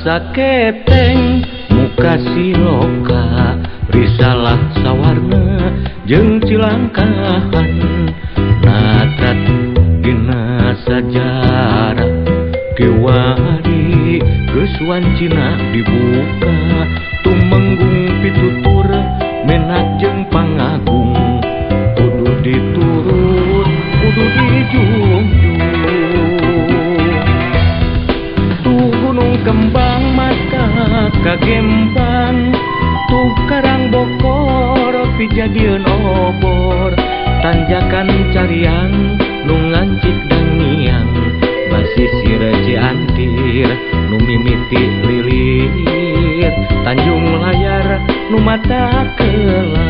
Lawang saketeng muka siloka risalah sawarna jeung cilangkahan natrat dina sajarah kiwari geus wancina dibuka tumenggung pitutur menak jeung pangagung kudu diturut kudu dijunjung. Tuh gunung kembang mata kagembang tuh karang bokor pijadieun obor tanjakan cariang nu ngancik dangiang basisir Ciantir nu mimiti lilir Tanjung Layar nu mata kelar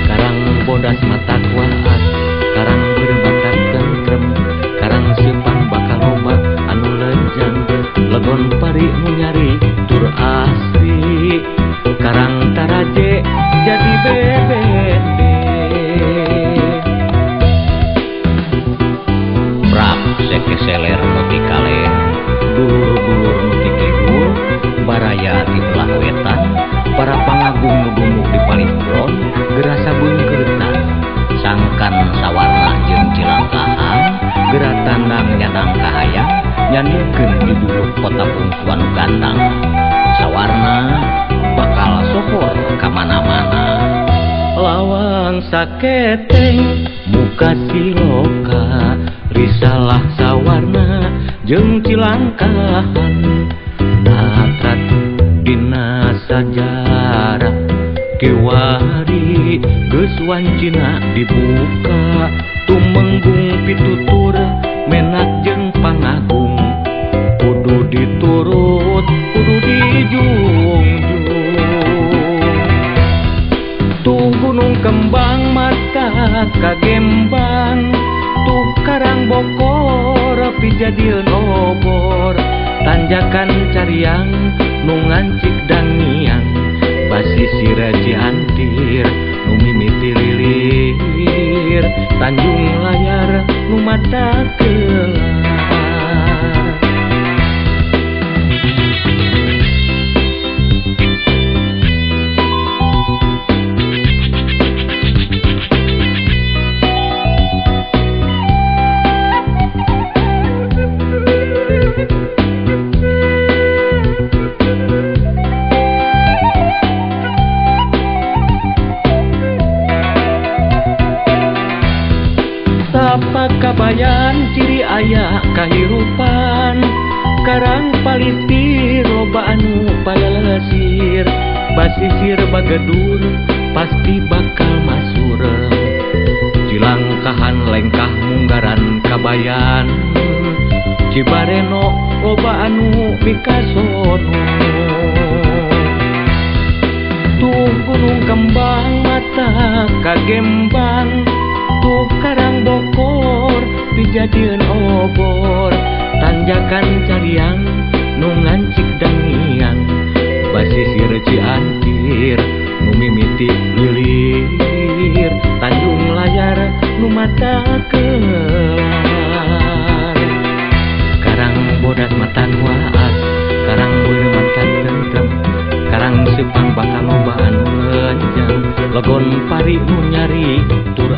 Karang Bodas mata kuat Karang bermata tentrem Karang Simpang bakal loba anu lenjang Legon pari nu nyari tur asri Karang Taraje jadi BBD Prap sekeseler nu ti kaler dulur-dulur nu ti kidul baraya ti belah wetan para pangagung nu dumuk di paling kulon gerasa beungkeutan sangkan sawarna jeung cilangkahan geura tandang nyadang kahayang nyandingkeun juduluk kota bungsuan gandang sawarna bakal sohor ka mana-mana. Lawang saketeng muka siloka risalah sawarna jeung cilangkahan natrat dina sajarah kiwari geus wancina dibuka tumenggung pitutur menak jeung pangagung kudu diturut kudu dijunjung. Tuh gunung kembang mata kagembang tuh karang bokor pijadieun obor tanjakan cariang nu ngancik dangiang basisir Ciantir nu mimiti lilir Tanjung Layar nu mata kelar. Kabayan ciri aya kahirupan Karang Palistir loba anu palalesir basisir bagedur pasti bakal masurem Cilangkahan lengkah munggaran kabayan Cibareno loba anu mikasono. Tuh gunung kembang mata kagembang tuh karang bokor pijadieun obor tanjakan cariang nu ngancik dangiang basisir Ciantir nu mimiti lilir Tanjung Layar nu mata kelar Karang Bodas mata waas Karang Bermata tentrem Karang Simpang bakal loba anu lenjang Legon pari nu nyari tur.